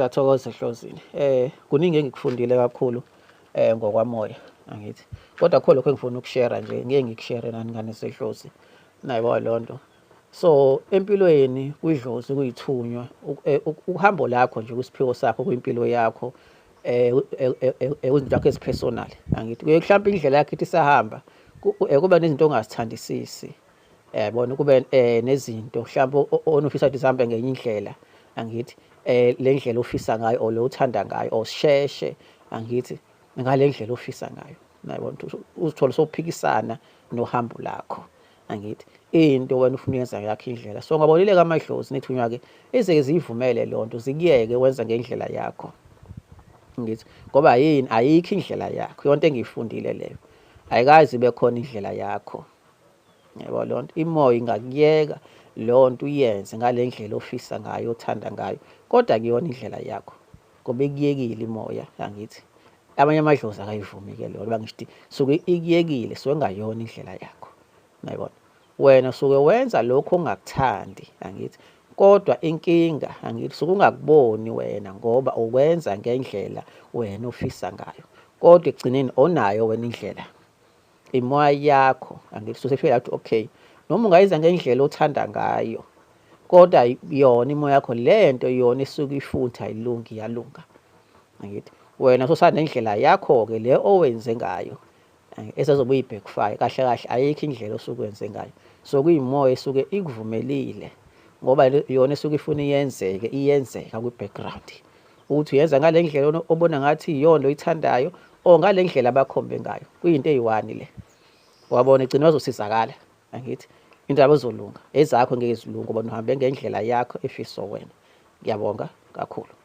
Siyathokoza ehlozini. Kuningi engikufundile kakhulu ngokwamoya, angithi. Kodwa kho lokho engifuna ukushare nje, ngeke ngikushare nani ngane sehlozi. Nayibo leyo nto. So empilweni kwidlozi kuyithunywa uhambo lakho nje kwisiphiwo sakho kwimpilo yakho kwizinto zakho ezipersonal, angithi. Kuye mhlawumbe indlela yakho ithi isahamba kube nezinto ongazithandisisi. Yabona kube nezinto mhlawumbe onofisa ukuthi zihambe ngenye indlela, angithi, le ndlela ofisa ngayo or le othanda ngayo or sheshe, angithi, ngale ndlela ofisa ngayo. Yabona uzithole sowuphikisana nohambo lakho, angithi, into wena ufuna uyenza ngeyakho indlela. So ngabonile-ke amadlozi nethunywa-ke ezeke ziyivumele leyo nto, zikuyeke wenza ngendlela yakho, ngithi, ngoba yini, ayikho indlela yakho. Yonke engiyifundile leyo, ayikaze ibe khona indlela yakho. Yabo leyo nto, imoya ingakuyeka leyo nto uyenze ngale ndlela ofisa ngayo, othanda ngayo, kodwa akuyona indlela yakho ngoba ikuyekile imoya, angithi. Amanye amadlozi akayivumi-ke leyo nto, ngisho suke ikuyekile, suke kungayona indlela yakho. Uyayibona? Wena usuke wenza lokhu ongakuthandi, angithi, kodwa inkinga, angithi, usuke ungakuboni wena ngoba ukwenza ngendlela wena ofisa ngayo, kodwa ekugcineni onayo wena indlela. Imoya yakho, angithi, usefika ukuthi okay, noma ungayenza ngendlela othanda ngayo, kodwa yona imoya yakho lento yona isuke ifutha ayilungi, iyalunga, angithi. Wena sosanendlela yakho-ke le owenze ngayo esezobe uyi-backfire. Kahle kahle ayikho indlela osuke wenze ngayo, so kuyimoya esuke ikuvumelile ngoba yona esuke ifuna iyenzeke, iyenzeka kwi-background ukuthi uyenza ngale ndlela obona ngathi iyona oyithandayo or ngale ndlela abakhombe ngayo. Kuyinto eyi-one le, wabona egcina bazosizakala, angithi, indaba ezolunga ezakho ngeke zilunge ngoba uhambe ngendlela yakho efiso wena. Ngiyabonga kakhulu.